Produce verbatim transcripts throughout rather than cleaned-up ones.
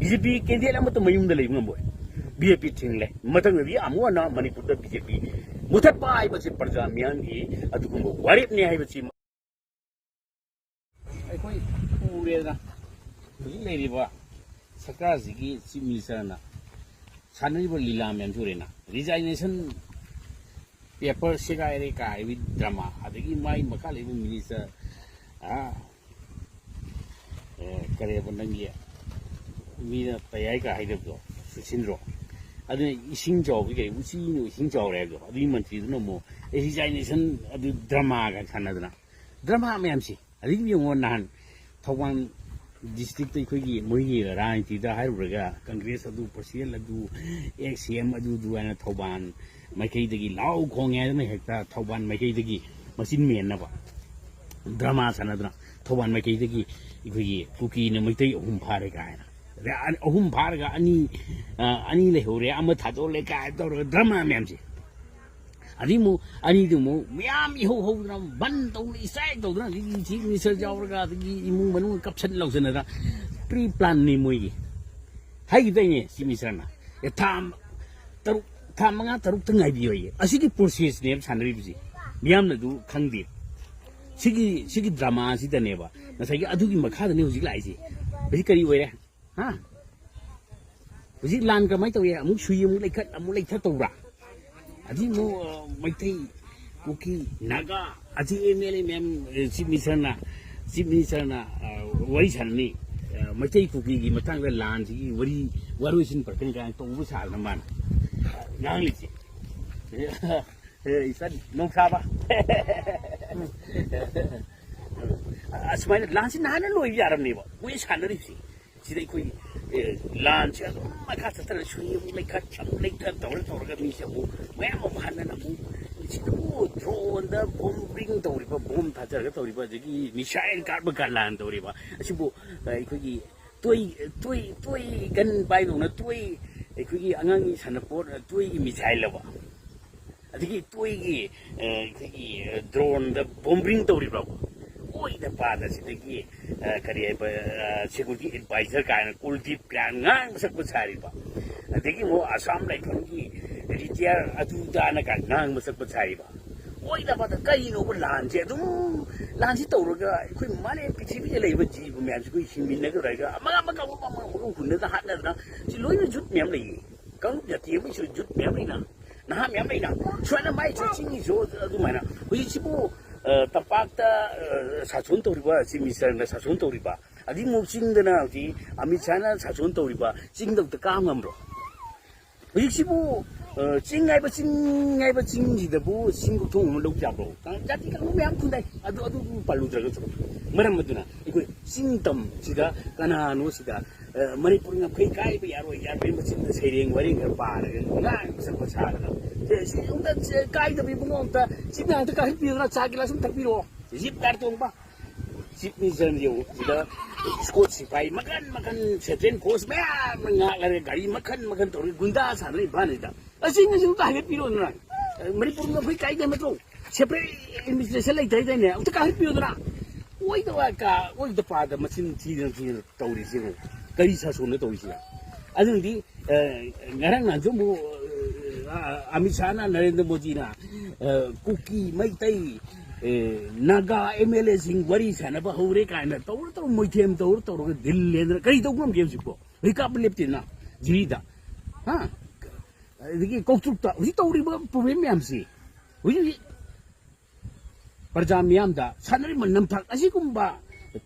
B J ꯄꯤ candidate ꯑꯃꯠꯇ ꯃꯌꯨꯝꯗ ꯂꯩꯕ ꯉꯝꯃꯣꯏ꯫ ꯕꯤ ꯖꯦ ꯄꯤ ꯊꯤꯡꯂꯦ꯫ ꯃꯊꯪꯗꯗꯤ ꯑꯃꯨꯛ ꯍꯟꯅ ꯃꯅꯤꯄꯨꯔꯗ ꯕꯤ ꯖꯦ ꯄꯤ ꯃꯨꯊꯠꯄ ꯍꯥꯏꯕꯁꯤ ꯄ꯭ꯔꯖꯥ ꯃꯤꯌꯥꯝꯒꯤ ꯑꯗꯨꯒꯨꯝꯕ ꯋꯥꯔꯦꯞꯅꯤ ꯍꯥꯏꯕꯁꯤ ꯑꯩꯈꯣꯏ ꯎꯔꯦꯗꯅ꯫ ꯍꯧꯖꯤꯛ ꯂꯩꯔꯤꯕ ꯁꯔꯀꯥꯔꯁꯤꯒꯤ ꯆꯤꯐ ꯃꯤꯅꯤꯁꯇꯔꯅ ꯁꯥꯟꯅꯔꯤꯕ ꯂꯤꯂꯥ ꯃꯌꯥꯝꯁꯤ ꯎꯔꯦꯅ꯫ ꯔꯤꯖꯥꯏꯅꯦꯁꯟ ꯄꯦꯄꯔ ꯁꯦꯒꯥꯏꯔꯦ ꯀꯥꯏꯕꯒꯤ ꯗ꯭ꯔꯃꯥ, ꯑꯗꯒꯤ ꯃꯥꯒꯤ ꯃꯈꯥ ꯂꯩꯕ ꯃꯤꯅꯤꯁꯇꯔ, ꯑ, ꯑꯦ, ꯀꯔꯤꯕ ꯅꯪꯒꯤ ꯃꯤꯅ ꯇꯌꯥꯏ ꯀꯥ ꯍꯥꯏꯗꯕꯗꯣ, ꯁꯨꯁꯤꯟꯗ꯭ꯔꯣ? ꯑꯗꯨꯅ ꯏꯁꯤꯡ ꯆꯥꯎꯕꯒꯤ ꯀꯔꯤ, ꯎꯆꯤꯅ ꯏꯁꯤꯡ ꯆꯥꯎꯔꯦ ꯍꯥꯏꯕꯗꯣ, ꯑꯗꯨꯒꯤ ꯃꯟꯇ꯭ꯔꯤꯗꯨꯅ ꯑꯃꯨꯛ, ꯑꯦ, ꯔꯤꯖꯥꯏꯅꯦꯁꯟ ꯑꯗꯨ ꯗ꯭ꯔꯃꯥꯒ ꯁꯥꯟꯅꯗꯅ, ꯗ꯭ꯔꯃꯥ ꯃꯌꯥꯝꯁꯤ꯫ ꯑꯗꯒꯤ ꯌꯦꯡꯉꯣ, ꯅꯍꯥꯟ ꯊꯧꯕꯥꯜ ꯗꯤꯁꯇ꯭ꯔꯤꯛꯇ ꯑꯩꯈꯣꯏꯒꯤ ꯃꯣꯏꯒꯤ ꯔꯥꯖꯅꯤꯇꯤꯗ ꯍꯥꯏꯔꯨꯔꯒ, ꯀꯪꯒ꯭ꯔꯦꯁ ꯑꯗꯨ, ꯄꯔꯁꯤꯌꯦꯜ ꯑꯗꯨ, ꯑꯦꯛꯁ ꯁꯤ ꯑꯦꯝ ꯑꯗꯨ, ꯑꯗꯨ ꯍꯥꯏꯅ ꯊꯧꯕꯥꯜ ꯃꯥꯏꯀꯩꯗꯒꯤ ꯂꯥꯎ ꯈꯣꯡꯉꯦ ꯍꯥꯏꯗꯅ ꯍꯦꯛꯇ ꯊꯧꯕꯥꯜ ꯃꯥꯏꯀꯩꯗꯒꯤ ꯃꯆꯤꯟ ꯃꯦꯟꯅꯕ ꯗ꯭ꯔꯃꯥ ꯁꯥꯟꯅꯗꯅ, ꯊꯧꯕꯥꯜ ꯃꯥꯏꯀꯩꯗꯒꯤ ꯑꯩꯈꯣꯏꯒꯤ ꯀꯨꯀꯤꯅ ꯃꯩꯇꯩ ꯑꯍꯨꯝ ꯐꯥꯔꯦ ꯀꯥꯏꯅ, ꯑꯗꯩ ꯑ-, ꯑꯍꯨꯝ ꯐꯥꯔꯒ ꯑꯅꯤ, ꯑ, ꯑꯅꯤ ꯂꯩꯍꯧꯔꯦ, ꯑꯃ ꯊꯥꯗꯣꯛꯂꯦ ꯀꯥꯏꯅ ꯇꯧꯔꯒ ꯗ꯭ꯔꯃꯥ ꯃꯌꯥꯝꯁꯦ꯫ ꯑꯗꯩ ꯑꯃꯨꯛ ꯑꯅꯤꯗꯨ ꯑꯃꯨꯛ ꯃꯌꯥꯝ ꯏꯍꯧ ꯍꯧꯗꯅ, ꯕꯟ ꯇꯧꯗꯅ, ꯏꯁꯇ꯭ꯔꯥꯏꯛ ꯇꯧꯗꯅ, ꯑꯗꯒꯤ ꯆꯤꯐ ꯃꯤꯅꯤꯁꯇꯔ ꯌꯥꯎꯔꯒ, ꯑꯗꯒꯤ ꯏꯃꯨꯡ ꯃꯅꯨꯡ ꯀꯞꯁꯟ ꯂꯧꯁꯟꯅꯗꯅ, ꯄ꯭ꯔꯤ ꯄ꯭ꯂꯥꯟꯅꯤ ꯃꯣꯏꯒꯤ꯫ ꯍꯥꯏꯈꯤꯗꯣꯏꯅꯦ ꯆꯤꯐ ꯃꯤꯅꯤꯁꯇꯔꯅ, "ꯑꯦ, ꯊꯥ ꯇꯔꯨꯛ, ꯊꯥ ꯃꯉꯥ ꯇꯔꯨꯛꯇ ꯉꯥꯏꯕꯤꯌꯣ" ꯑꯩ꯫ ꯑꯁꯤꯒꯤ ꯄ꯭ꯔꯣꯁꯦꯁꯅꯦꯕ ꯁꯥꯟꯅꯔꯤꯕꯁꯤ꯫ ꯃꯤꯌꯥꯝꯅ ꯑꯗꯨ ꯈꯪꯗꯦ꯫ ꯁꯤꯒꯤ, ꯁꯤꯒꯤ ꯗ꯭ꯔꯃꯥꯁꯤꯗꯅꯦꯕ ꯉꯁꯥꯏꯒꯤ ꯑꯗꯨꯒꯤ ꯃꯈꯥꯗꯅꯦ ꯍꯧꯖꯤꯛ ꯂꯥꯛꯏꯁꯦ꯫ ꯍꯧꯖꯤꯛ ꯀꯔꯤ ꯑꯣꯏꯔꯦ? ꯍꯥ? ꯍꯧꯖꯤꯛ ꯂꯥꯟ ꯀꯃꯥꯏꯅ ꯇꯧꯏ? ꯑꯃꯨꯛ ꯁꯨꯏ, ꯑꯃꯨꯛ ꯂꯩꯈꯠ, ꯑꯃꯨꯛ ꯂꯩꯊꯠ ꯇꯧꯕ꯭ꯔꯥ? ꯑꯗꯨꯗꯤ ꯑꯃꯨꯛ, ꯑ, ꯃꯩꯇꯩ, ꯀꯨꯀꯤ, ꯅꯥꯒꯥ, ꯑꯁꯤ ꯑꯦꯝ ꯑꯦꯜ ꯑꯦ ꯃꯌꯥꯝ, ꯑ, ꯆꯤꯐ ꯃꯤꯅꯤꯁꯇꯔꯅ, ꯆꯤꯐ ꯃꯤꯅꯤꯁꯇꯔꯅ, ꯑ, ꯋꯥꯔꯤ ꯁꯥꯟꯅꯅꯤ꯫ ꯑ, ꯃꯩꯇꯩ ꯀꯨꯀꯤꯒꯤ ꯃꯇꯥꯡꯗ ꯂꯥꯟꯁꯤꯒꯤ ꯋꯥꯔꯤ, ꯋꯥꯔꯣꯏꯁꯤꯟ ꯄꯔꯛꯀꯅꯤ ꯀꯥꯏꯅ ꯇꯧꯕ ꯁꯥꯗꯅ ꯃꯥꯅ ꯉꯥꯡꯂꯤꯁꯦ꯫ ꯑꯦ, ꯏꯆꯟ ꯅꯣꯡꯁꯥꯕ꯫ ꯑꯁꯨꯃꯥꯏꯅ ꯂꯥꯟꯁꯤ ꯅꯍꯥꯟꯅ ꯂꯣꯏꯕ ꯌꯥꯔꯝꯅꯦꯕ, ꯃꯣꯏ ꯁꯥꯟꯅꯔꯤꯕꯁꯤ꯫ ꯁꯤꯗ ꯑꯩꯈꯣꯏ, ꯑꯦ, ꯂꯥꯟꯁꯦ ꯑꯗꯨꯝ ꯃꯈꯥ ꯆꯠꯊꯔꯒ ꯁꯨꯏ ꯑꯃꯨꯛ ꯂꯩꯈꯠ, ꯑꯃꯨꯛ ꯂꯩꯈꯠ ꯇꯧꯔ ꯇꯧꯔꯒ ꯃꯤꯁꯦ ꯑꯃꯨꯛ ꯃꯌꯥꯝ ꯑꯃꯨꯛ ꯍꯟꯅꯅ ꯑꯃꯨꯛ ꯁꯤꯗꯕꯨ ꯗ꯭ꯔꯣꯟꯗ ꯕꯣꯝꯕꯤꯡ ꯇꯧꯔꯤꯕ, ꯕꯣꯝ ꯊꯥꯗꯔꯒ ꯇꯧꯔꯤꯕ, ꯑꯗꯒꯤ ꯃꯤꯁꯥꯏꯜ ꯀꯥꯞꯄ ꯀꯥꯟ ꯂꯥꯟ ꯇꯧꯔꯤꯕ, ꯑꯁꯤꯕꯨ, ꯑ, ꯑꯩꯈꯣꯏꯒꯤ ꯇꯣꯏ, ꯇꯣꯏ, ꯇꯣꯏ ꯒꯟ ꯄꯥꯏꯗꯧꯅ ꯇꯣꯏ, ꯑꯩꯈꯣꯏꯒꯤ ꯑꯉꯥꯡꯒꯤ ꯁꯥꯟꯅꯄꯣꯠ, ꯇꯣꯏꯒꯤ ꯃꯤꯁꯥꯏꯜ ꯑꯕ꯫ ꯑꯗꯒꯤ ꯇꯣꯏꯒꯤ, ꯑ, ꯑꯩꯈꯣꯏꯒꯤ, ꯑ, ꯗ꯭ꯔꯣꯟꯗ ꯕꯣꯝꯕꯤꯡ ꯇꯧꯔꯤꯕ꯭ꯔꯥ? ꯑꯣꯏꯗ ꯄꯥꯗ ꯁꯤꯗꯒꯤ, ꯑ, ꯀꯔꯤ ꯍꯥꯏꯕ, ꯑ, security advisor ꯀꯥꯏꯅ ꯀꯨꯜꯗꯤꯞ ꯀꯥꯏꯅ ꯉꯥꯡꯕ ꯁꯛꯄ ꯁꯥꯔꯤꯕ, ꯑꯗꯒꯤ ꯑꯃꯨꯛ ꯑꯁꯥꯝ ꯂꯩꯐꯝꯒꯤ retire ꯑꯗꯨꯗꯥꯅ ꯀꯥꯏꯅ ꯉꯥꯡꯕ ꯁꯛꯄ ꯁꯥꯔꯤꯕ꯫ ꯑꯣꯏꯗ ꯄꯥꯗ ꯀꯔꯤꯅꯣꯕ ꯂꯥꯟꯁꯦ? ꯑꯗꯨꯝ ꯂꯥꯟꯁꯤ ꯇꯧꯔꯒ ꯑꯩꯈꯣꯏ ꯃꯥꯂꯦꯝ ꯄ꯭ꯔꯤꯊꯤꯕꯤꯗ ꯂꯩꯕ ꯖꯤꯕ ꯃꯌꯥꯝꯁꯤ ꯑꯩꯈꯣꯏ ꯍꯤꯡꯃꯤꯟꯅꯒꯗ꯭ꯔꯒ ꯑꯃꯒ ꯑꯃꯒ ꯑꯃꯒ ꯑꯃꯒ ꯍꯨꯟꯅꯗꯅ ꯍꯥꯠꯅꯗꯅ ꯁꯤ ꯂꯣꯏꯅ ꯖꯨꯠ ꯃꯌꯥꯝ ꯂꯩꯌꯦ꯫ ꯀꯥꯡꯂꯨꯞ ꯖꯥꯇꯤ ꯑꯃꯒꯤꯁꯨ ꯖꯨꯠ ꯃꯌꯥꯝ ꯂꯩꯅ, ꯅꯍꯥ ꯃꯌꯥꯝ ꯂꯩꯅ, ꯁꯨꯃꯥꯏꯅ ꯃꯥꯏꯁꯨ ꯆꯤꯡꯒꯤꯁꯨ ꯑꯗꯨꯃꯥꯏꯅ꯫ ꯍꯧꯖꯤꯛꯁꯤꯕꯨ, ꯑ, ꯇꯝꯄꯥꯛꯇ, ꯑ, ꯁꯥꯁꯣꯟ ꯇꯧꯔꯤꯕ ꯆꯤꯐ ꯃꯤꯅꯤꯁꯇꯔꯅ ꯁꯥꯁꯣꯟ ꯇꯧꯔꯤꯕ, ꯑꯗꯩ ꯑꯃꯨꯛ ꯆꯤꯡꯗꯅ ꯍꯧꯖꯤꯛ ꯑꯃꯤꯠ ꯁꯥꯍꯅ ꯁꯥꯁꯣꯟ ꯇꯧꯔꯤꯕ, ꯆꯤꯡꯗ ꯑꯝꯇ ꯀꯥ ꯉꯝꯕ꯭ꯔꯣ? ꯍꯧꯖꯤꯛꯁꯤꯕꯨ, ꯑ, ꯆꯤꯡ ꯍꯥꯏꯕ, ꯆꯤꯡ ꯍꯥꯏꯕ ꯆꯤꯡꯁꯤꯗꯕꯨ ꯆꯤꯡ ꯀꯣꯛꯊꯣꯡ ꯑꯃ ꯂꯧ ꯌꯥꯕ꯭ꯔꯣ? ꯖꯥꯇꯤ ꯀꯥꯡꯂꯨꯞ ꯃꯌꯥꯝ ꯈꯨꯟꯗꯥꯏ꯫ ꯑꯗꯨ, ꯑꯗꯨ ꯄꯜꯂꯨꯗ꯭ꯔꯒꯁꯨ꯫ ꯃꯔꯝ ꯑꯗꯨꯅ ꯑꯩꯈꯣꯏ ꯆꯤꯡ ꯇꯝ ꯁꯤꯗ ꯀꯅꯥꯅꯣ ꯁꯤꯗ, ꯑ, ꯃꯅꯤꯄꯨꯔ ꯉꯝꯈꯩ ꯀꯥꯏꯕ ꯌꯥꯔꯣꯏ, ꯌꯥꯔꯣꯏ, ꯃꯆꯤꯟꯗ ꯁꯩꯔꯦꯡ ꯋꯥꯔꯦꯡ ꯈꯔ ꯄꯥꯔꯒ ꯉꯥꯡꯕ ꯁꯛꯄ ꯁꯥꯗꯅ꯫ ꯁꯦ, ꯁꯤ ꯑꯝꯇ, ꯁꯦ, ꯀꯥꯏꯗꯕ ꯏꯕꯨꯡꯉꯣ, ꯑꯝꯇ ꯆꯤꯡ ꯉꯥꯛꯇ ꯀꯥꯈꯠꯄꯤꯌꯨꯗꯅ, ꯆꯥ ꯒꯤꯂꯥꯁ ꯑꯃ ꯊꯛꯄꯤꯔꯛꯑꯣ꯫ ꯖꯤꯞ ꯀꯥꯔ ꯇꯣꯡꯕ꯫ ꯆꯤꯐ ꯃꯤꯅꯤꯁꯇꯔꯅ ꯌꯦꯡꯉꯨ, ꯁꯤꯗ ꯏꯁꯀꯣꯠ ꯁꯤꯄꯥꯏ ꯃꯈꯟ ꯃꯈꯟ, ꯁꯦꯟꯇ꯭ꯔꯦꯜ ꯐꯣꯔꯁ ꯃꯌꯥꯝ ꯑꯃ ꯉꯥꯛꯂꯒ ꯒꯥꯔꯤ ꯃꯈꯟ ꯃꯈꯟ ꯇꯧꯔꯒ ꯒꯨꯟꯗꯥ ꯁꯥꯟꯅꯔ ꯏꯝꯐꯥꯜꯁꯤꯗ꯫ ꯑꯁꯤ ꯉꯁꯤ ꯑꯝꯇ ꯍꯥꯏꯒꯠꯄꯤꯔꯣꯗꯅ꯫ ꯃꯅꯤꯄꯨꯔ ꯉꯝꯈꯩ ꯀꯥꯏꯗ ꯅꯠꯇ꯭ꯔꯣ? ꯁꯦꯄꯔꯦꯠ ꯑꯦꯗꯃꯤꯅꯤꯁꯇ꯭ꯔꯦꯁꯟ ꯂꯩꯇ ꯍꯥꯏꯗꯥꯏꯅꯦ? ꯑꯝꯇ ꯀꯥꯈꯠꯄꯤꯌꯨꯗꯅ꯫ ꯑꯣꯏꯗ ꯋꯥ ꯀꯥ-, ꯑꯣꯏꯗ ꯄꯥꯗ ꯃꯆꯤꯟ ꯊꯤꯗꯅ ꯊꯤꯗꯅ ꯇꯧꯔꯤꯁꯤꯕꯨ꯫ ꯀꯔꯤ ꯁꯥꯁꯣꯟꯅ ꯇꯧꯔꯤꯁꯤꯅ? ꯑꯗꯨꯅꯗꯤ, ꯑ, ꯉꯔꯥꯡ ꯅꯍꯥꯟꯁꯨ ꯑꯃꯨꯛ, ꯑ, ꯑꯃꯤꯠ ꯁꯥꯍꯅ, ꯅꯔꯦꯟꯗ꯭ꯔ ꯃꯣꯗꯤꯅ, ꯑ, ꯀꯨꯀꯤ, ꯃꯩꯇꯩ, ꯑ, ꯅꯥꯒꯥ ꯑꯦꯝ ꯑꯦꯜ ꯑꯦꯁꯤꯡ ꯋꯥꯔꯤ ꯁꯥꯟꯅꯕ ꯍꯧꯔꯦ ꯀꯥꯏꯅ ꯇꯧꯔ ꯇꯧꯔ, ꯃꯣꯏꯊꯦꯝ ꯇꯧꯔ ꯇꯧꯔꯒ ꯗꯤꯜ ꯂꯦꯟꯗꯅ ꯀꯔꯤ ꯇꯧꯕ ꯉꯝꯒꯦ ꯍꯧꯖꯤꯛꯄꯣ? ꯍꯧꯖꯤꯛ ꯀꯥꯞꯄ ꯂꯦꯞꯇꯦꯅ, ꯖꯤꯔꯤꯗ꯫ ꯍꯥ? ꯑꯗꯒꯤ ꯀꯧꯇ꯭ꯔꯨꯛꯇ ꯍꯧꯖꯤꯛ ꯇꯧꯔꯤꯕ ꯄ꯭ꯔꯣꯕ꯭ꯂꯦꯝ ꯃꯌꯥꯝꯁꯤ ꯍꯧꯖꯤꯛ ꯍꯧꯖꯤꯛ ꯄ꯭ꯔꯖꯥ ꯃꯤꯌꯥꯝꯗ ꯁꯥꯟꯅꯔꯤꯕ ꯅꯝꯊꯥꯛ ꯑꯁꯤꯒꯨꯝꯕ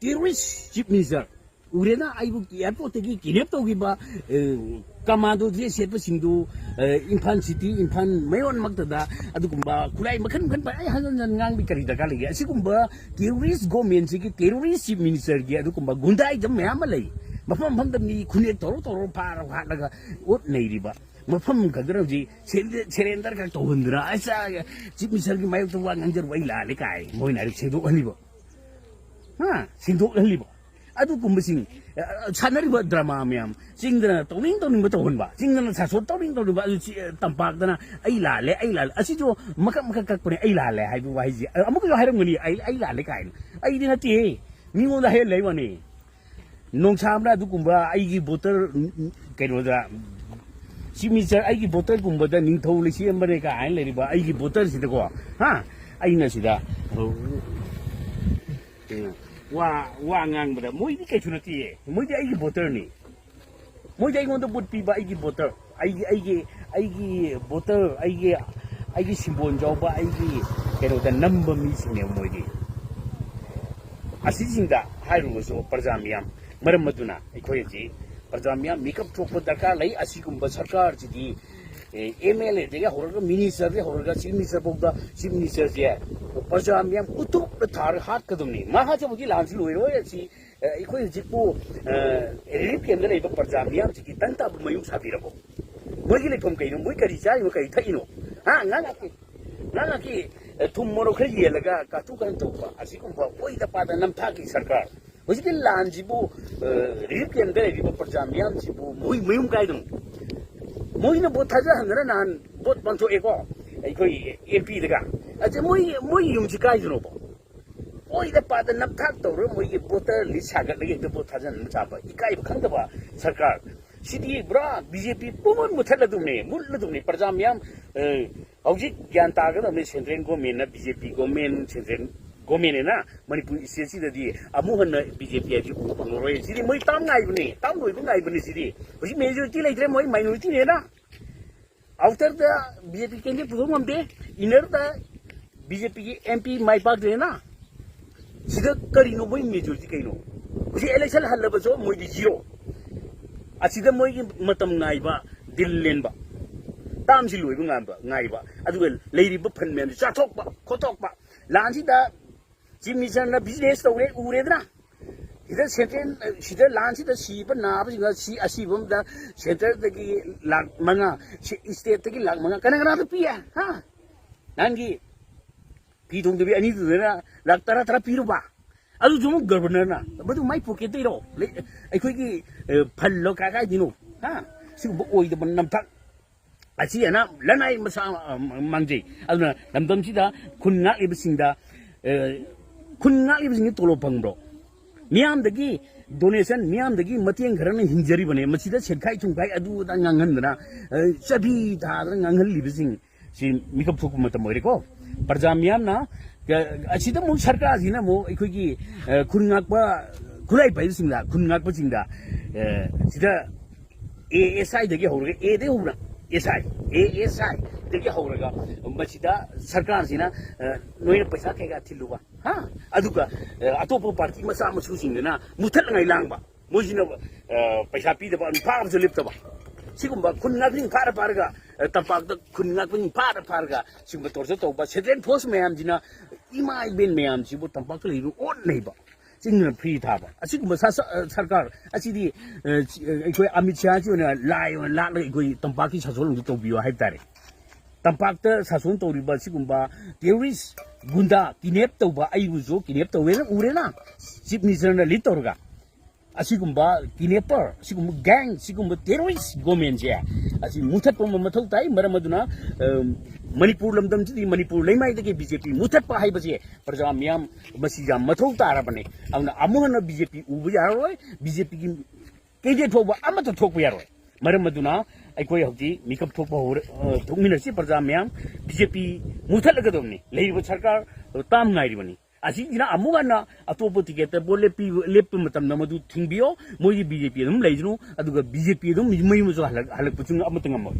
ꯇꯦꯔꯣꯔꯤꯁ ꯆꯤꯐ ꯃꯤꯅꯤꯁꯇꯔ ꯎꯔꯦꯅ, ꯑꯩꯕꯨ ꯑꯦꯌꯥꯔꯄꯣꯔꯠꯇꯒꯤ ꯀꯤꯗꯅꯦꯞ ꯇꯧꯈꯤꯕ, ꯑꯦ, ꯀꯃꯥꯟꯗꯣ ꯗ꯭ꯔꯦꯁ ꯁꯦꯠꯄꯁꯤꯡꯗꯨ, ꯑꯦ, ꯏꯝꯐꯥꯜ ꯁꯤꯇꯤ, ꯏꯝꯐꯥꯜ ꯃꯌꯣꯟꯃꯛꯇꯗ ꯑꯗꯨꯒꯨꯝꯕ ꯈꯨꯠꯂꯥꯏ ꯃꯈꯟ ꯃꯈꯟ ꯄꯥꯏ-, ꯑꯩ ꯍꯟꯖꯟ ꯍꯟꯖꯟ ꯉꯥꯡꯕꯒꯤ ꯀꯔꯤ ꯗꯔꯀꯥꯔ ꯂꯩꯒꯦ? ꯑꯁꯤꯒꯨꯝꯕ ꯇꯦꯔꯣꯔꯤꯁ ꯒꯣꯃꯦꯟꯁꯤꯒꯤ ꯇꯦꯔꯣꯔꯤꯁ ꯆꯤꯐ ꯃꯤꯅꯤꯁꯇꯔꯒꯤ ꯑꯗꯨꯒꯨꯝꯕ ꯒꯨꯟꯗꯥꯏꯖꯝ ꯃꯌꯥꯝ ꯑꯃ ꯂꯩ꯫ ꯃꯐꯝ ꯃꯐꯝꯗ ꯃꯤ ꯈꯨꯅꯦꯛ ꯇꯧꯔ ꯇꯧꯔ ꯐꯥꯔ ꯍꯥꯠꯂꯒ ꯑꯣꯠ ꯅꯩꯔꯤꯕ꯫ ꯃꯐꯝ ꯈꯛꯇꯗ ꯍꯧꯖꯤꯛ ꯁꯦꯟꯗ-, ꯁꯦꯔꯦꯟꯗꯔ ꯈꯛ ꯇꯧꯍꯟꯗꯅ, "ꯑꯁ, ꯆꯤꯐ ꯃꯤꯅꯤꯁꯇꯔꯒꯤ ꯃꯥꯌꯣꯛꯇ ꯋꯥ ꯉꯥꯡꯖꯔꯨꯕ ꯑꯩ ꯂꯥꯜꯂꯦ" ꯀꯥꯏ ꯃꯣꯏꯅ ꯍꯥꯏꯔ ꯁꯦꯡꯗꯣꯛꯍꯜꯂꯤꯕ꯫ ꯍꯥ? ꯁꯦꯡꯗꯣꯛꯍꯜꯂꯤꯕ꯫ ꯑꯗꯨꯒꯨꯝꯕꯁꯤꯡ, ꯑ, ꯁꯥꯟꯅꯔꯤꯕ ꯗ꯭ꯔꯃꯥ ꯃꯌꯥꯝ, ꯆꯤꯡꯗꯅ ꯇꯧꯅꯤꯡ ꯇꯧꯅꯤꯡꯕ ꯇꯧꯍꯟꯕ, ꯆꯤꯡꯗꯅ ꯁꯥꯁꯣꯟ ꯇꯧꯅꯤꯡ ꯇꯧꯅꯤꯡꯕ, ꯑꯗꯨ ꯆꯤ-, ꯇꯝꯄꯥꯛꯇꯅ "ꯑꯩ ꯂꯥꯜꯂꯦ, ꯑꯩ ꯂꯥꯜꯂꯦ", ꯑꯁꯤꯁꯨ ꯃꯀꯛ ꯃꯀꯛ ꯀꯛꯄꯅꯦ꯫ "ꯑꯩ ꯂꯥꯜꯂꯦ" ꯍꯥꯏꯕ ꯋꯥꯍꯩꯁꯦ, ꯑ, ꯑꯃꯨꯛꯀꯁꯨ ꯍꯥꯏꯔꯝꯒꯅꯤ, "ꯑꯩ, ꯑꯩ ꯂꯥꯜꯂꯦ" ꯀꯥꯏꯅ꯫ ꯑꯩꯗꯤ ꯅꯠꯇꯦꯍꯦ, ꯃꯤꯉꯣꯟꯗ ꯍꯥꯏꯍꯜꯂꯦ ꯍꯥꯏ ꯋꯥꯅꯤ꯫ ꯅꯣꯡꯁꯥꯝꯅ ꯑꯗꯨꯒꯨꯝꯕ ꯑꯩꯒꯤ ꯚꯣꯇꯔ, ꯎꯝ, ꯎꯝ, ꯀꯩꯅꯣꯗ, ꯆꯤꯐ ꯃꯤꯅꯤꯁꯇꯔ, ꯑꯩꯒꯤ ꯚꯣꯇꯔꯒꯨꯝꯕꯗ ꯅꯤꯡꯊꯧ ꯂꯩꯁꯦꯝꯕꯅꯦ ꯀꯥꯏꯅ ꯂꯩꯔꯤꯕ ꯑꯩꯒꯤ ꯚꯣꯇꯔꯁꯤꯗꯀꯣ, ꯍꯥ? ꯑꯩꯅ ꯁꯤꯗ, ꯎꯝ, ꯋꯥ, ꯋꯥ ꯉꯥꯡꯕꯗ ꯃꯣꯏꯗꯤ ꯀꯩꯁꯨ ꯅꯠꯇꯦꯌꯦ, ꯃꯣꯏꯗꯤ ꯑꯩꯒꯤ ꯚꯣꯇꯔꯅꯤ꯫ ꯃꯣꯏꯗꯤ ꯑꯩꯉꯣꯟꯗ ꯚꯣꯠ ꯄꯤꯕ ꯑꯩꯒꯤ ꯚꯣꯇꯔ, ꯑꯩꯒꯤ, ꯑꯩꯒꯤ, ꯑꯩꯒꯤ ꯚꯣꯇꯔ, ꯑꯩꯒꯤ, ꯑꯩꯒꯤ ꯁꯤꯝꯕꯣꯜ ꯌꯥꯎꯕ, ꯑꯩꯒꯤ ꯀꯩꯅꯣꯗ ꯅꯝꯕ ꯃꯤꯁꯤꯡꯅꯦꯕ ꯃꯣꯏꯗꯤ꯫ ꯑꯁꯤꯁꯤꯡꯗ ꯍꯥꯏꯔꯨꯕꯁꯨ ꯄ꯭ꯔꯖꯥ ꯃꯤꯌꯥꯝ, ꯃꯔꯝ ꯑꯗꯨꯅ ꯑꯩꯈꯣꯏ ꯍꯧꯖꯤꯛ ꯄ꯭ꯔꯖꯥ ꯃꯤꯌꯥꯝ ꯃꯤꯀꯞ ꯊꯣꯛꯄ ꯗꯔꯀꯥꯔ ꯂꯩ꯫ ꯑꯁꯤꯒꯨꯝꯕ ꯁꯔꯀꯥꯔꯁꯤꯗꯤ, ꯑꯦꯝ ꯑꯦꯜ ꯑꯦꯗꯒꯤ ꯍꯧꯔꯒ, ꯃꯤꯅꯤꯁꯇꯔꯗꯒꯤ ꯍꯧꯔꯒ, ꯆꯤꯐ ꯃꯤꯅꯤꯁꯇꯔ ꯐꯥꯎꯗ, ꯆꯤꯐ ꯃꯤꯅꯤꯁꯇꯔꯁꯦ ꯄ꯭ꯔꯖꯥ ꯃꯤꯌꯥꯝ ꯎꯇꯨꯞꯅ ꯊꯥꯔꯒ ꯍꯥꯠꯀꯗꯕꯅꯤ꯫ ꯃꯍꯥꯛꯁꯦ ꯍꯧꯖꯤꯛ ꯂꯥꯟꯁꯤ ꯂꯣꯏꯔꯣꯏ꯫ ꯑꯁꯤ ꯑ, ꯑꯩꯈꯣꯏ ꯍꯧꯖꯤꯛꯄꯨ, ꯑ, ꯔꯤꯂꯤꯐ ꯀꯦꯝꯗ ꯂꯩꯕ ꯄ꯭ꯔꯖꯥ ꯃꯤꯌꯥꯝꯁꯤꯒꯤ ꯇꯟ ꯇꯥꯕ ꯃꯌꯨꯝ ꯁꯥꯕꯤꯔꯕꯣ? ꯃꯣꯏꯒꯤ ꯂꯩꯐꯝ ꯀꯩꯅꯣ? ꯃꯣꯏ ꯀꯔꯤ ꯆꯥꯔꯤꯅꯣ, ꯀꯔꯤ ꯊꯛꯏꯅꯣ? ꯍꯥ? ꯉꯥꯏꯍꯥꯛ ꯉꯥꯏꯍꯥꯛꯀꯤ, ꯉꯥꯏꯍꯥꯛ ꯉꯥꯏꯍꯥꯛꯀꯤ, ꯑ, ꯊꯨꯝ ꯃꯣꯔꯣꯛ ꯈꯔ ꯌꯦꯜꯂꯒ ꯀꯥꯇꯨ ꯀꯥꯔꯟ ꯇꯧꯕ, ꯑꯁꯤꯒꯨꯝꯕ ꯑꯣꯏꯗ ꯄꯥꯗ ꯅꯝꯊꯥꯛꯀꯤ ꯁꯔꯀꯥꯔ꯫ ꯍꯧꯖꯤꯛꯀꯤ ꯂꯥꯟꯁꯤꯕꯨ, ꯑ, ꯔꯤꯂꯤꯐ ꯀꯦꯝꯗ ꯂꯩꯔꯤꯕ ꯄ꯭ꯔꯖꯥ ꯃꯤꯌꯥꯝꯁꯤꯕꯨ ꯃꯣꯏ ꯃꯌꯨꯝ ꯀꯥꯏꯗꯅꯣ? ꯃꯣꯏꯅ ꯚꯣꯠ ꯊꯥꯗꯍꯟꯗꯅ ꯅꯍꯥꯟ ꯚꯣꯠ ꯄꯥꯡꯊꯣꯛꯑꯦꯀꯣ, ꯑꯩꯈꯣꯏ ꯑꯦꯝ ꯄꯤꯗꯒ꯫ ꯑꯗ ꯃꯣꯏ, ꯃꯣꯏ ꯌꯨꯝꯁꯤ ꯀꯥꯏꯗꯅꯣꯕ? ꯑꯣꯏꯗ ꯄꯥꯗ ꯅꯝꯊꯥꯛ ꯇꯧꯔꯒ ꯃꯣꯏꯒꯤ ꯚꯣꯇꯔ ꯂꯤꯁ ꯁꯥꯒꯠꯂꯒ ꯍꯦꯛꯇ ꯚꯣꯠ ꯊꯥꯖꯤꯟꯕ ꯁꯥꯕ ꯏꯀꯥꯏꯕ ꯈꯪꯗꯕ ꯁꯔꯀꯥꯔ꯫ ꯁꯤꯗꯤ ꯄꯨꯔꯥ ꯕꯤ ꯖꯦ ꯄꯤ ꯄꯨꯝꯃꯨꯠ ꯃꯨꯠꯊꯠꯂꯗꯧꯅꯦ, ꯃꯨꯠꯂꯗꯧꯅꯦ꯫ ꯄ꯭ꯔꯖꯥ ꯃꯤꯌꯥꯝ, ꯑ, ꯍꯧꯖꯤꯛ ꯒ꯭ꯌꯥꯟ ꯇꯥꯒꯗꯕꯅꯤ꯫ ꯁꯦꯟꯇ꯭ꯔꯦꯜ ꯒꯣꯔꯃꯦꯟꯅ, ꯕꯤ ꯖꯦ ꯄꯤ ꯒꯣꯔꯃꯦꯟ, ꯁꯦꯟꯇ꯭ꯔꯦꯜ ꯒꯣꯔꯃꯦꯟꯅ ꯃꯅꯤꯄꯨꯔ ꯁ꯭ꯇꯦꯠꯁꯤꯗꯗꯤ ꯑꯃꯨꯛ ꯍꯟꯅ ꯕꯤ ꯖꯦ ꯄꯤ ꯍꯥꯏꯕꯁꯤ ꯎꯕ ꯐꯪꯉꯔꯣꯏ꯫ ꯁꯤꯗꯤ ꯃꯣꯏ ꯇꯥꯝ ꯉꯥꯏꯕꯅꯤ, ꯇꯥꯝ ꯂꯣꯏꯕ ꯉꯥꯏꯕꯅꯤ꯫ ꯁꯤꯗꯤ ꯍꯧꯖꯤꯛ ꯃꯦꯖꯣꯔꯤꯇꯤ ꯂꯩꯇ꯭ꯔꯦ, ꯃꯣꯏ ꯃꯥꯏꯅꯣꯔꯤꯇꯤꯅꯦꯅ꯫ ꯑꯥꯎꯇꯔꯗ ꯕꯤ ꯖꯦ ꯄꯤ ꯀꯦꯟꯗꯤꯗꯦꯠ ꯄꯨꯊꯣꯛ ꯉꯝꯗꯦ, ꯏꯅꯔꯗ ꯕꯤ ꯖꯦ ꯄꯤꯒꯤ ꯑꯦꯝ ꯄꯤ ꯃꯥꯏ ꯄꯥꯛꯇ꯭ꯔꯦꯅ꯫ ꯁꯤꯗ ꯀꯔꯤꯅꯣ ꯃꯣꯏ ꯃꯦꯖꯣꯔꯤꯇꯤ ꯀꯩꯅꯣ? ꯍꯧꯖꯤꯛ ꯏꯂꯦꯛꯁꯟ ꯍꯜꯂꯕꯁꯨ ꯃꯣꯏꯗꯤ ꯖꯤꯔꯣ꯫ ꯑꯁꯤꯗ ꯃꯣꯏꯒꯤ ꯃꯇꯝ ꯉꯥꯏꯕ, ꯗꯤꯜ ꯂꯦꯟꯕ, ꯇꯥꯝꯁꯤ ꯂꯣꯏꯕ ꯉꯥꯏꯕ, ꯉꯥꯏꯕ, ꯑꯗꯨꯒ ꯂꯩꯔꯤꯕ ꯐꯟ ꯃꯌꯥꯝꯁꯤ ꯆꯥꯊꯣꯛꯄ, ꯈꯣꯠꯇꯣꯛꯄ꯫ ꯂꯥꯟꯁꯤꯗ ꯆꯤꯐ ꯃꯤꯅꯤꯁꯇꯔꯅ ꯕꯤꯖꯤꯅꯦꯁ ꯇꯧꯔꯦ, ꯎꯔꯦꯗꯅ꯫ ꯁꯤꯗ ꯁꯦꯟꯇ꯭ꯔꯦꯜ, ꯁꯤꯗ ꯂꯥꯟꯁꯤꯗ ꯁꯤꯕ ꯅꯥꯕꯁꯤꯡꯅ ꯁꯤ ꯑꯁꯤꯕ ꯑꯃꯗ ꯁꯦꯟꯇ꯭ꯔꯦꯜꯗꯒꯤ ꯂꯥꯛ ꯃꯉꯥ, ꯁꯤ ꯁ꯭ꯇꯦꯠꯇꯒꯤ ꯂꯥꯛ ꯃꯉꯥ ꯀꯅꯥ ꯀꯅꯥꯗ ꯄꯤ? ꯍꯥ? ꯅꯍꯥꯟꯒꯤ ꯐꯤ ꯊꯣꯡꯗꯕꯤ ꯑꯅꯤꯗꯨꯗꯅ ꯂꯥꯛ ꯇꯔꯥ ꯇꯔꯥ ꯄꯤꯔꯨꯕ꯫ ꯑꯗꯨꯁꯨ ꯑꯃꯨꯛ ꯒꯕꯔꯅꯔꯅ꯫ ꯃꯗꯨ ꯃꯥꯏ ꯄꯣꯀꯦꯠꯇꯩꯔꯣ? ꯂꯩ-, ꯑꯩꯈꯣꯏꯒꯤ, ꯑ, ꯐꯜꯂꯣ ꯀꯥꯏ ꯀꯥꯏꯗꯩꯅꯣ? ꯍꯥ? ꯁꯤꯒꯨꯝꯕ ꯑꯣꯏꯗꯕ ꯅꯝꯊꯥꯛ ꯑꯁꯤ ꯑꯅ ꯂꯅꯥꯏ ꯃꯁꯥ, ꯑ, ꯃꯥꯡꯖꯩ꯫ ꯑꯗꯨꯅ ꯂꯝꯗꯝꯁꯤꯗ ꯈꯨꯟ ꯉꯥꯛꯂꯤꯕꯁꯤꯡꯗ, ꯑ, ꯈꯨꯟ ꯉꯥꯛꯂꯤꯕꯁꯤꯡꯒꯤ ꯇꯣꯂꯣꯞ ꯐꯪꯕ꯭ꯔꯣ? ꯃꯤꯌꯥꯝꯗꯒꯤ ꯗꯣꯅꯦꯁꯟ, ꯃꯤꯌꯥꯝꯗꯒꯤ ꯃꯇꯦꯡ ꯈꯔꯅ ꯍꯤꯡꯖꯔꯤꯕꯅꯦ꯫ ꯃꯁꯤꯗ ꯁꯦꯠꯈꯥꯏ ꯊꯨꯝꯈꯥꯏ ꯑꯗꯨ ꯑꯗꯥ ꯉꯥꯡꯍꯟꯗꯅ, ꯑ, ꯆꯕꯤ ꯊꯥꯗꯅ ꯉꯥꯡꯍꯜꯂꯤꯕꯁꯤꯡ ꯁꯤ ꯃꯤꯀꯞ ꯊꯣꯛꯄ ꯃꯇꯝ ꯑꯣꯏꯔꯦꯀꯣ꯫ ꯄ꯭ꯔꯖꯥ ꯃꯤꯌꯥꯝꯅ, ꯑ, ꯑꯁꯤꯗ ꯑꯃꯨꯛ ꯁꯔꯀꯥꯔꯁꯤꯅ ꯑꯃꯨꯛ ꯑꯩꯈꯣꯏꯒꯤ, ꯑ, ꯈꯨꯟ ꯉꯥꯛꯄ, ꯈꯨꯠꯂꯥꯏ ꯄꯥꯏꯕꯁꯤꯡꯗ, ꯈꯨꯟ ꯉꯥꯛꯄꯁꯤꯡꯗ, ꯑ, ꯁꯤꯗ ꯑꯦ ꯑꯦꯁ ꯑꯥꯏꯗꯒꯤ ꯍꯧꯔꯒ, ꯑꯦꯗꯒꯤ ꯍꯧꯅ ꯑꯦꯁ ꯑꯥꯏ, ꯑꯦ ꯑꯦꯁ ꯑꯥꯏꯗꯒꯤ ꯍꯧꯔꯒ ꯃꯁꯤꯗ ꯁꯔꯀꯥꯔꯁꯤꯅ, ꯑ, ꯅꯣꯏꯅ ꯄꯩꯁꯥ ꯀꯩꯀꯥ ꯊꯤꯜꯂꯨꯕ, ꯍꯥ? ꯑꯗꯨꯒ, ꯑ, ꯑꯇꯣꯞꯄ ꯄꯥꯔꯇꯤ ꯃꯆꯥ ꯃꯁꯨꯁꯤꯡꯗꯨꯅ ꯃꯨꯊꯠꯅꯉꯥꯏ ꯂꯥꯡꯕ, ꯃꯣꯏꯁꯤꯅ, ꯑ, ꯄꯩꯁꯥ ꯄꯤꯗꯕ, ꯐꯥꯕꯁꯨ ꯂꯦꯞꯇꯕ, ꯁꯤꯒꯨꯝꯕ ꯈꯨꯟ ꯉꯥꯛꯄꯁꯤꯡ ꯐꯥꯔ ꯐꯥꯔꯒ, ꯑ, ꯇꯝꯄꯥꯛꯇ ꯈꯨꯟ ꯉꯥꯛꯄꯁꯤꯡ ꯐꯥꯔ ꯐꯥꯔꯒ ꯁꯤꯒꯨꯝꯕ ꯇꯣꯔꯆꯔ ꯇꯧꯕ, ꯁꯦꯟꯇ꯭ꯔꯦꯜ ꯐꯣꯔꯁ ꯃꯌꯥꯝꯁꯤꯅ ꯏꯃꯥ ꯏꯕꯦꯟ ꯃꯌꯥꯝꯁꯤꯕꯨ ꯇꯝꯄꯥꯛꯇ ꯂꯩꯔꯤꯕ ꯑꯣꯠꯅꯩꯕ, ꯆꯤꯡꯗꯨꯅ ꯐ꯭ꯔꯤ ꯊꯥꯕ, ꯑꯁꯤꯒꯨꯝꯕ ꯁꯥ-, ꯁ-, ꯑ, ꯁꯔꯀꯥꯔ ꯑꯁꯤꯗꯤ, ꯑ, ꯁꯤ-, ꯑ, ꯑꯩꯈꯣꯏ ꯑꯃꯤꯠ ꯁꯥꯍꯁꯤ ꯑꯣꯏꯅ ꯂꯥꯏ ꯑꯣꯏꯅ ꯂꯥꯠꯂꯒ ꯑꯩꯈꯣꯏ ꯇꯝꯄꯥꯛꯀꯤ ꯁꯥꯁꯣꯟ ꯑꯃꯁꯨ ꯇꯧꯕꯤꯌꯨ ꯍꯥꯏꯕ ꯇꯥꯔꯦ꯫ ꯇꯝꯄꯥꯛꯇ ꯁꯥꯁꯣꯟ ꯇꯧꯔꯤꯕ ꯁꯤꯒꯨꯝꯕ ꯇꯦꯔꯣꯔꯤꯁ, ꯒꯨꯟꯗꯥ, ꯀꯤꯗꯅꯦꯞ ꯇꯧꯕ, ꯑꯩꯕꯨꯁꯨ ꯀꯤꯗꯅꯦꯞ ꯇꯧꯋꯦꯅ ꯎꯔꯦꯅ, ꯆꯤꯐ ꯃꯤꯅꯤꯁꯇꯔꯅ ꯂꯤꯗ ꯇꯧꯔꯒ꯫ ꯑꯁꯤꯒꯨꯝꯕ ꯀꯤꯗꯅꯦꯄꯔ, ꯁꯤꯒꯨꯝꯕ ꯒꯦꯡ, ꯁꯤꯒꯨꯝꯕ ꯇꯦꯔꯣꯔꯤꯁ ꯒꯣꯃꯦꯟꯁꯦ ꯑꯁꯤ ꯃꯨꯊꯠꯄ ꯑꯃ ꯃꯊꯧ ꯇꯥꯏ꯫ ꯃꯔꯝ ꯑꯗꯨꯅ, ꯑ, ꯃꯅꯤꯄꯨꯔ ꯂꯝꯗꯝꯁꯤꯗꯤ, ꯃꯅꯤꯄꯨꯔ ꯂꯩꯃꯥꯏꯗꯒꯤ ꯕꯤ ꯖꯦ ꯄꯤ ꯃꯨꯊꯠꯄ ꯍꯥꯏꯕꯁꯦ ꯄ꯭ꯔꯖꯥ ꯃꯤꯌꯥꯝ ꯃꯁꯤ ꯌꯥꯝ ꯃꯊꯧ ꯇꯥꯔꯕꯅꯦ꯫ ꯑꯗꯨꯅ ꯑꯃꯨꯛ ꯍꯟꯅ ꯕꯤ ꯖꯦ ꯄꯤ ꯎꯕ ꯌꯥꯔꯔꯣꯏ, ꯕꯤ ꯖꯦ ꯄꯤꯒꯤ ꯀꯦꯟꯗꯤꯗꯦꯠ ꯐꯥꯎꯕ ꯑꯃꯠꯇ ꯊꯣꯛꯄ ꯌꯥꯔꯣꯏ꯫ ꯃꯔꯝ ꯑꯗꯨꯅ ꯑꯩꯈꯣꯏ ꯍꯧꯖꯤꯛ ꯃꯤꯀꯞ ꯊꯣꯛꯄ ꯍꯧꯔꯦ, ꯑ, ꯊꯣꯛꯃꯤꯟꯅꯁꯤ꯫ ꯄ꯭ꯔꯖꯥ ꯃꯌꯥꯝ, ꯕꯤ ꯖꯦ ꯄꯤ ꯃꯨꯊꯠꯂꯒꯗꯕꯅꯤ꯫ ꯂꯩꯔꯤꯕ ꯁꯔꯀꯥꯔ ꯇꯥꯝ ꯉꯥꯏꯔꯤꯕꯅꯤ꯫ ꯑꯁꯤꯁꯤꯅ ꯑꯃꯨꯛ ꯍꯟꯅ ꯑꯇꯣꯞꯄ ꯇꯤꯀꯦꯠꯇ ꯚꯣꯠ ꯂꯦꯞꯄꯤ-, ꯂꯦꯞꯄ ꯃꯇꯝꯗ ꯃꯗꯨ ꯊꯤꯡꯕꯤꯌꯣ꯫ ꯃꯣꯏꯒꯤ ꯕꯤ ꯖꯦ ꯄꯤ ꯑꯗꯨꯝ ꯂꯩꯖꯅꯨ, ꯑꯗꯨꯒ ꯕꯤ ꯖꯦ ꯄꯤ ꯑꯗꯨꯝ ꯃꯌꯨꯝꯗꯁꯨ ꯍꯜꯂꯛ-, ꯍꯜꯂꯛꯄꯁꯨ ꯑꯃꯠꯇ ꯉꯝꯃꯣꯏ꯫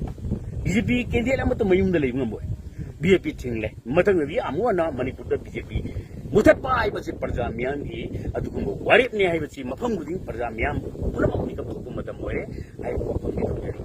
ꯕꯤ ꯖꯦ ꯄꯤ ꯀꯦꯟꯗꯤꯗꯦꯠ ꯑꯃꯠꯇ ꯃꯌꯨꯝꯗ ꯂꯩꯕ ꯉꯝꯃꯣꯏ꯫ ꯕꯤ ꯖꯦ ꯄꯤ ꯊꯤꯡꯂꯦ꯫ ꯃꯊꯪꯗꯗꯤ ꯑꯃꯨꯛ ꯍꯟꯅ ꯃꯅꯤꯄꯨꯔꯗ ꯕꯤ ꯖꯦ ꯄꯤ ꯃꯨꯊꯠꯄ ꯍꯥꯏꯕꯁꯤ ꯄ꯭ꯔꯖꯥ ꯃꯤꯌꯥꯝꯒꯤ ꯑꯗꯨꯒꯨꯝꯕ ꯋꯥꯔꯦꯞꯅꯤ ꯍꯥꯏꯕꯁꯤ ꯃꯐꯝ ꯈꯨꯗꯤꯡ ꯄ꯭ꯔꯖꯥ ꯃꯤꯌꯥꯝ ꯄꯨꯝꯅꯃꯛ ꯃꯤꯀꯞ ꯊꯣꯛꯄ ꯃꯇꯝ ꯑꯣꯏꯔꯦ ꯍꯥꯏꯕ ꯋꯥꯐꯝꯅꯤ ꯊꯝꯖꯔꯤ꯫